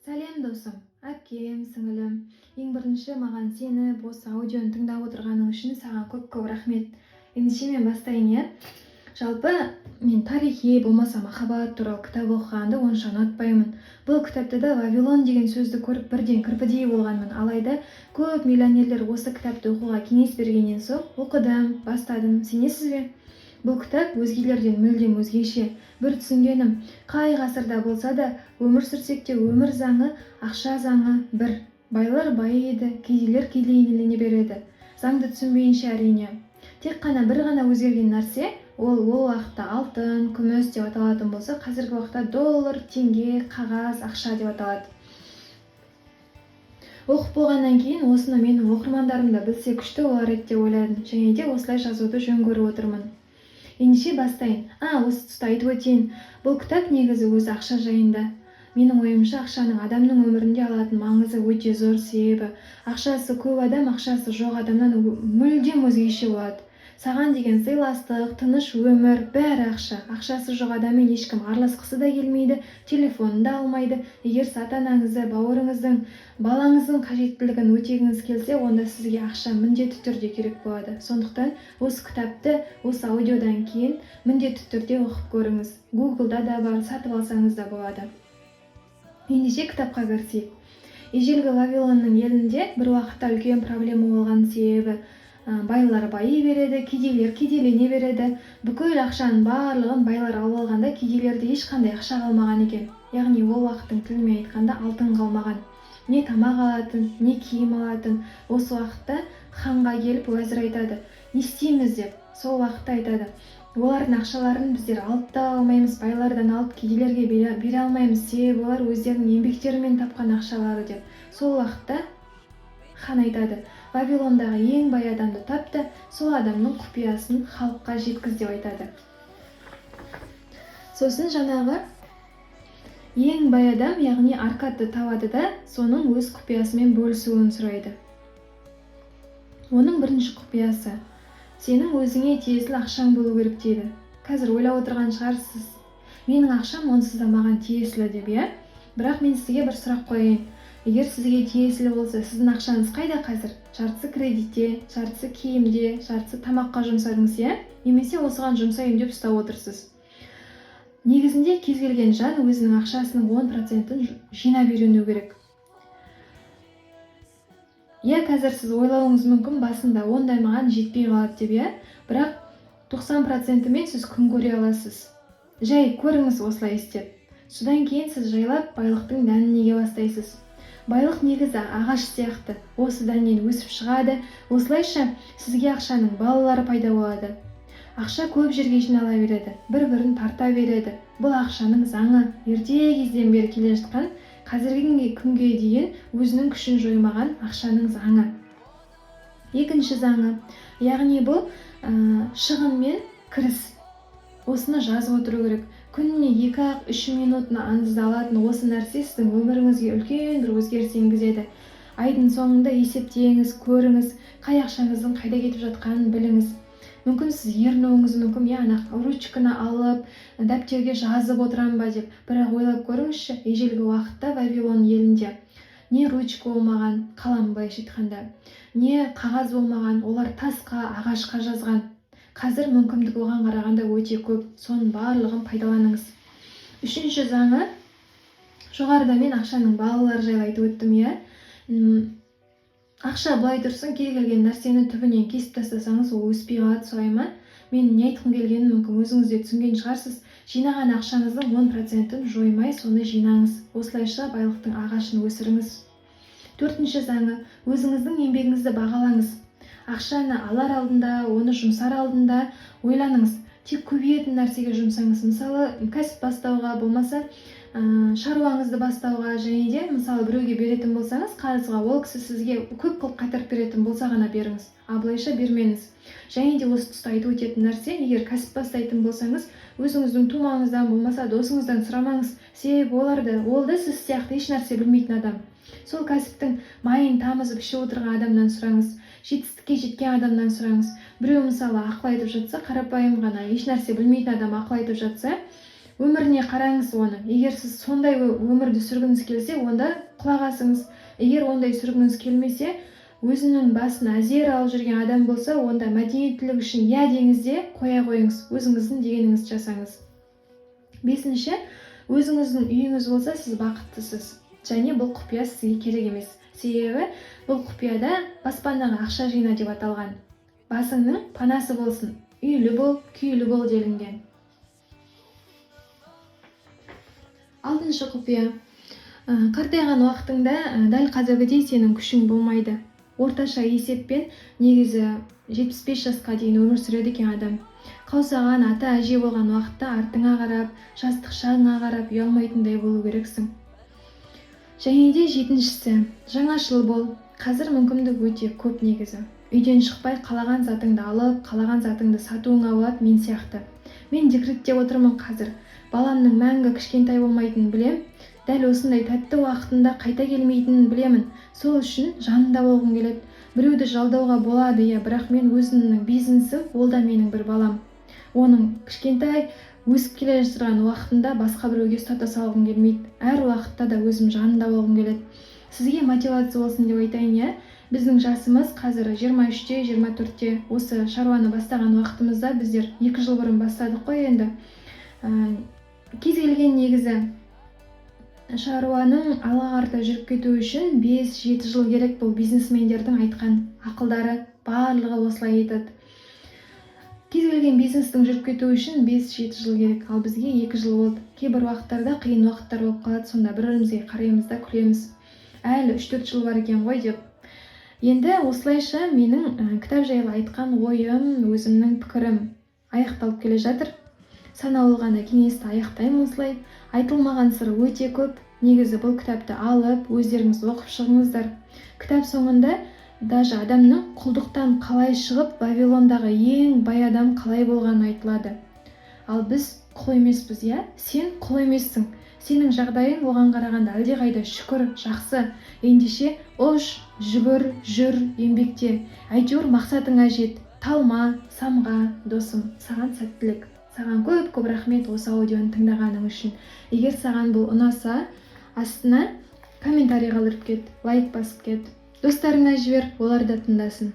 Сәлем, досым, әпкем, сіңілім! Ең бірінші маған сеніп, осы аудионы тыңдап отырғаның үшін саған көп көп рахмет. Ендеше, мен бастайын, иә. Жалпы мен тарихи болмаса махаббат туралы кітап оқығанды онша ұнатпаймын. Бұл кітапта да «Вавилон» деген сөзді көріп, бірден кірпідей болғанмын. Алайда көп миллионерлер осы кітапты оқуға кеңес бергеннен соң оқыдым, бастадым. Сенесіз бе, бұл кітап өзгелерден мүлдем өзгеше. Бір түсінгенім: қай ғасырда болса да, өмір сүрсек те, өмір заңы, ақша заңы бір. Байлар байиды, кедейлер кедейлене береді, заңды түсінбейінше, әрине. Тек қана бір ғана өзгерген нәрсе: ол уақытта алтын, күміс деп аталатын болса, қазіргі уақытта доллар, теңге, қағаз ақша деп аталады. Оқып болғаннан кейін осыны менің оқырмандарым да білсе, күшті болар еді деп ойладым және де осылай жазуды жөн көріп отырмын. Ендеше, бастайын. Осы тұста айтып өтейін, бұл кітап негізі өзі ақша жайында. Менің ойымша, ақшаның адамның өмірінде алатын маңызы өте зор, себебі ақшасы көп адам ақшасы жоқ адамнан мүлдем өзгеше болады. Саған деген сыйластық, тыныш өмір, бәрі ақша. Ақшасы жоқ адаммен ешкім араласқысы да келмейді, телефонын да алмайды. Егер сіз ата анаңызды, бауырыңыздың, балаңыздың қажеттілігін өтегіңіз келсе, онда сізге ақша міндетті түрде керек болады. Сондықтан осы кітапты осы аудиодан кейін міндетті түрде оқып көріңіз. Гуглда да бар, сатып алсаңыз да болады. Ендеше, кітапқа кірісейік. Ежелгі Вавилонның елінде бір уақытта үлкен проблема болған, себебі байлар байи береді, кедейлер кедейлене береді. Бүкіл ақшаның барлығын байлар алып алғанда, кедейлерде ешқандай ақша қалмаған екен. Яғни ол уақыттың тілімен айтқанда, алтын қалмаған. Не тамақ алатын, не киім алатын. Осы уақытта ханға келіп уәзір айтады, не істейміз деп. Сол уақытта айтады: олардың ақшаларын біздер алып та алмаймыз, байлардан алып, кедейлерге бере алмаймыз, себебі олар өздерінің еңбектерімен тапқан ақшалары деп. Сол уақытта хан айтады: «Вавилондағы ең бай адамды тап та, сол адамның құпиясын халыққа жеткіз», – деп айтады. Сосын жаңағы ең бай адам, яғни Аркадты табады да, соның өз құпиясымен бөлісуін сұрайды. Оның бірінші құпиясы: сенің өзіңе тиесілі ақшаң болу керек дейді. Қазір ойлап отырған шығарсыз, менің ақшам онсыз да маған тиесілі деп, иә. Бірақ мен сізге бір сұрақ қояйын: егер сізге тиесілі болса, сіздің ақшаңыз қайда қазір? Жартысы кредитте, жартысы киімде, жартысы тамаққа жұмсадыңыз, иә, немесе осыған жұмсаймын деп ұстап отырсыз. Негізінде кез келген жан өзінің ақшасының 10%-ін жинап үйрену керек, иә. Қазір сіз ойлауыңыз мүмкін, басында ондай маған жетпей қалады деп, иә. Бірақ 90%-імен сіз күн көре аласыз. Жай көріңіз осылай істеп. Содан кейін сіз жайлап байлықтың дәнін еге бастайсыз. Байлық негізі ағаш сияқты, осы дәннен өсіп шығады. Осылайша сізге ақшаның балалары пайда болады. Ақша көп жерге жинала береді, бір бірін тарта береді. Бұл ақшаның заңы, ерте кезден бері келе жатқан, қазіргі күнге дейін өзінің күшін жоймаған ақшаның заңы. Екінші заңы, яғни бұл шығын мен кіріс. Осыны жазып отыру керек. Күніне 2-ақ, 3 минутыңызды алатын осы нәрсе сіздің өміріңізге үлкен бір өзгеріс енгізеді. Айдың соңында есептеңіз, көріңіз, қай ақшаңыздың қайда кетіп жатқанын біліңіз. Мүмкін, сіз ерінуіңіз мүмкін, иә, ана ручканы алып, дәптерге жазып отырамын ба деп. Бірақ ойлап көріңізші, ежелгі уақытта Вавилон елінде не ручка болмаған, қалам, былайша айтқанда, не қағаз болмаған. Олар тасқа, ағашқа жазған. Қазір мүмкіндік оған қарағанда өте көп, соның барлығын пайдаланыңыз. Үшінші заңы: жоғарыда мен ақшаның балалары жайлы айтып өттім, иә. Ақша былай тұрсын, кез келген нәрсені түбінен кесіп тастасаңыз, ол өспей қалады, солай ма? Мен не айтқым келгенін, мүмкін, өзіңіз де түсінген шығарсыз. Жинаған ақшаңыздың 10%-ін жоймай, соны жинаңыз. Осылайша байлықтың ағашын өсіріңіз. Төртінші заңы: өзіңіздің еңбегіңізді бағалаңыз. Ақшаны алар алдында, оны жұмсар алдында ойланыңыз. Тек көбейетін нәрсеге жұмсаңыз, мысалы, кәсіп бастауға болмаса шаруаңызды бастауға. Және де, мысалы, біреуге беретін болсаңыз қарызға, ол кісі сізге көп қылып қайтарып беретін болса ғана беріңіз, а былайша бермеңіз. Және де осы тұста айтып өтетін нәрсе: егер кәсіп бастайтын болсаңыз, өзіңіздің тумаңыздан болмаса досыңыздан сұрамаңыз, себебі оларды, ол да сіз сияқты еш нәрсе білмейтін адам. Сол кәсіптің майын тамызып ішіп отырған адамнан сұраңыз, жетістікке жеткен адамнан сұраңыз. Біреу, мысалы, ақыл айтып жатса, қарапайым ғана еш нәрсе білмейтін адам ақыл айтып жатса, Өміріне қараңыз оны. Егер сіз сондай өмірді сүргіңіз келсе, онда құлақ асыңыз. Егер ондай сүргіңіз келмесе, өзінің басын әзер алып жүрген адам болса, онда мәдениеттілік үшін иә деңіз де қоя қойыңыз, өзіңіздің дегеніңізді жасаңыз. Бесінші, өзіңіздің үйіңіз болса, сіз бақыттысыз. Және бұл құпия сізге керек емес. Себебі бұл құпияда баспанаға ақша жина деп аталған. Басыңның панасы болсын, үйлі бол, күйлі бол делінген. Алтыншы құпия. Қартайған уақытыңда дәл қазіргідей сенің күшің болмайды. Орташа есеппен негізі 75 жасқа дейін өмір сүреді екен адам. Қаусаған ата әже болған уақытта артыңа қарап, жастық шағыңа қарап ұялмайтындай болу керексің. Және де жетіншісі, жаңашыл бол. Қазір мүмкіндік өте көп негізі. Үйден шықпай қалаған затыңды алып, қалаған затыңды сатуыңа болады мен сияқты. Мен декретте отырмын қазір. Баламның мәңгі кішкентай болмайтынын білем. Дәл осындай тәтті уақытында қайта келмейтінін білемін. Сол үшін жанында болғым келеді. Біреуді жалдауға болады, иә, бірақ мен өзімнің бизнесім, ол да менің бір балам. Оның кішкентай өсіп келе жатқан уақытында басқа біреуге ұстата салғым келмейді. Әр уақытта да өзім жанында болғым келеді. Сізге мотивация болсын деп айтайын, иә. Біздің жасымыз қазір 23-те, 24-те. Осы шаруаны бастаған уақытымызда біздер 2 жыл бұрын бастадық қой енді. Кез келген негізі шаруаның алға қарата жүріп кетуі үшін 5-7 жыл керек. Бұл бизнесмендердің айтқан ақылдары, барлығы осылай айтады. Кез келген бизнестің жүріп кетуі үшін 5-7 жыл керек, ал бізге 2 жыл болды. Кейбір уақыттарда қиын уақыттар болып қалады, сонда бір-бірімізге қараймыз да күлеміз. Әлі 3-4 жыл бар екен ғой деп. Енді осылайша менің кітап жайлы айтқан ойым, өзімнің пікірім аяқталып келе жатыр. Санаулы ғана кеңесті аяқтаймын осылай. Айтылмаған сыр өте көп. Негізі бұл кітапты алып, өздеріңіз оқып шығыңыздар. Кітап соңында даже адамның құлдықтан қалай шығып, Вавилондағы ең бай адам қалай болғаны айтылады. Ал біз құл емеспіз, иә? Сен құл емессің. Сенің жағдайың оған қарағанда әлдеқайда шүкір, жақсы. Ендеше ұш, жүгір, жүр, еңбекте. Әйтеуір мақсатыңа жет. Талма, самға, досым, саған сәттілік. Саған көп-көп рахмет осы аудионы тыңдағаның үшін. Егер саған бұл ұнаса, астына комментарий қалдырып кет, лайк басып кет. Достарыңа жібер, олар да тыңдасын.